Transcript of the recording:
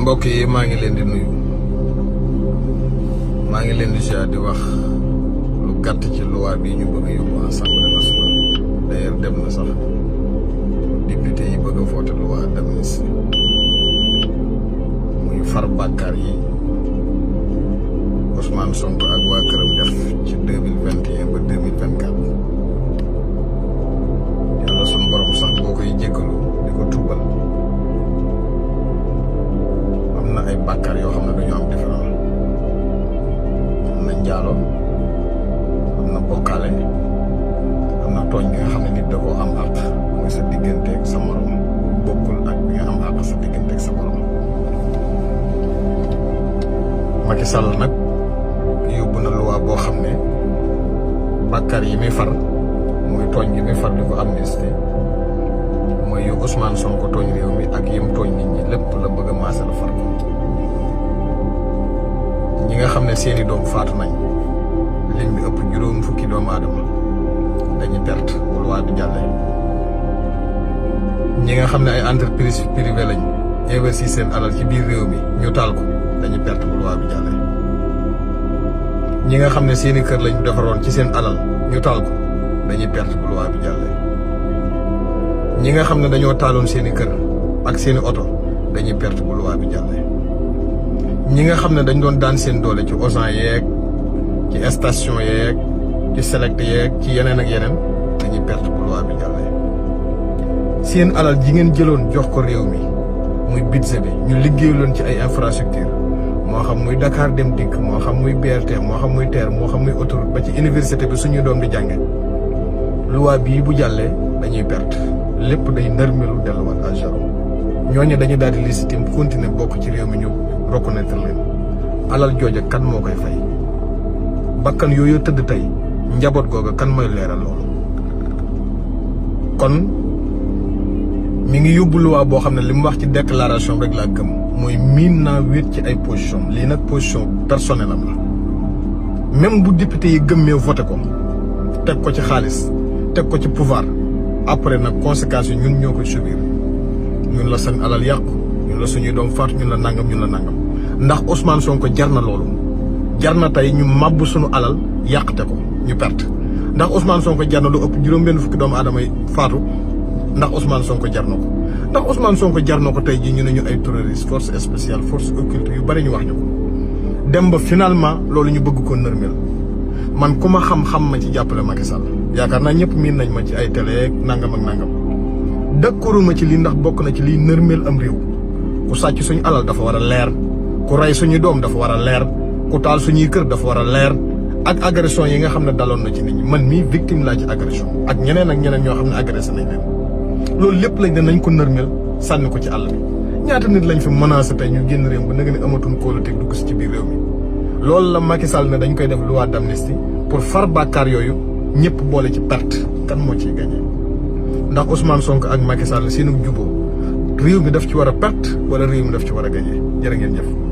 mbokk yi maa ngi leen di nuyu maa ngi leen di ziar di wax lu gàtt ci loi bi ñu bëgg a yóbbu Assemblée nationale d'ailleurs dem na sax député yi bëgg a voté loi d'amnistie muy far bàkkaar yi Ousmane Sonko ak waa këram def ci 2021 ba 2024 yàlla sunu borom sax boo koy jéggalu di ko tuubal am na ay bàkkaar yoo xam ne dañoo am différent am na njaalo am na bokkaale am na tooñ bi nga xam ne nit da koo am àq muy sa digganteeg sa morom bokkul ak bi nga am àq sa digganteeg sa morom. Macky Sall nag yóbbu na loi boo xam ne bàkkaar yi muy far muy tooñ yi muy far di ko amnistie mooy yu Ousmane Sonko tooñ réew mi ak yim tooñ nit ñi lépp la bëgg a maase la far ko ñi nga xam ne seeni doom faatu nañ lim bi ëpp juróom fukki doomu aadama dañuy perte bu loi bi jàllee ñi nga xam ne ay entreprise privée lañ investir seen alal ci biir réew mi ñu taal ko dañuy perte bu loi bi jàllee ñi nga xam ne seeni kër lañ defaroon ci seen alal ñu taal ko dañuy perte bu loi bi jàllee ñi nga xam ne dañoo taaloon seeni kër ak seeni oto dañuy perte bu loi bi jàllee ñi nga xam ne dañ doon daan seen doole ci Auchan yeeg ci station yeeg ci Select yeeg ci yeneen ak yeneen dañuy perte bu loi bi jàllee seen alal ji ngeen jëloon jox ko réew mi muy budget bi ñu liggéeyaloon ci ay infrastructure moo xam muy Dakar Dem Dikk moo xam muy BRT moo xam muy TER moo xam muy autoroute ba ci université bi suñuy doom di jànge loi bii bu jàllee dañuy perte lépp day ndërmelu delluwaat à zéro ñooñu dañu daal di légitime continuer bokk ci réew mi ñu reconnaître leen alal jooja kan moo koy fay bakkan yooyu tëdd tey njaboot googa kan mooy leeral loolu kon mi ngi yóbbu loi boo xam ne li mu wax ci déclaration rek laa gëm mooy miin naa wéet ci ay position lii nag position personnelle am la même bu député yi gëmmee voté ko teg ko ci xaalis teg ko ci pouvoir après nag conséquences yi ñun ñoo koy subir ñun la seen alal yàqu ñun la suñuy doom faatu ñun la nangam ndax Ousmane Sonko jar na loolu jar na tey ñu màbb suñu alal yàqte ko ñu perte ndax Ousmane Sonko jar na lu ëpp juróom-benn fukki doomu aadama yi faatu ndax Ousmane Sonko jar na ko ndax Ousmane Sonko jar na ko tey jii ñu ne ñu ay terroriste force spéciale force occulte yu bari ñu wax ñu ko dem ba finalement loolu ñu bëgg ko nërmel man ku ma xam-xam ma ci jàppale Macky Sall yaakaar naa ñëpp miin nañ ma ci ay télé nangam ak nangam d'accorduma ci lii ndax bokk na ci liy nërmel am réew ku sàcc suñu alal dafa war a leer ku rey suñu doom dafa war a leer ku taal suñuy kër dafa war a leer ak agression yi nga xam ne daloon na ci nit ñi man mii victime laa ci agression ak ñeneen ñoo xam ne agressé nañ leen loolu lépp lañ ne nañ ko nërmel sànni ko ci àll bi ñaata nit lañ fi menacé tey ñu génn réew ba nga ne amatuñ kóolute dugg si ci biir réew mi loolu la Macky Sall ne dañ koy def loi d'amnistie pour far bàkkaar yooyu ñëpp boole ci perte kan moo ciy gagné ndax Ousmane Sonko ak Macky Sall seenu juboo réew mi daf ci war a perte wala réew mi daf ci war a gagné jërë ngeen jëf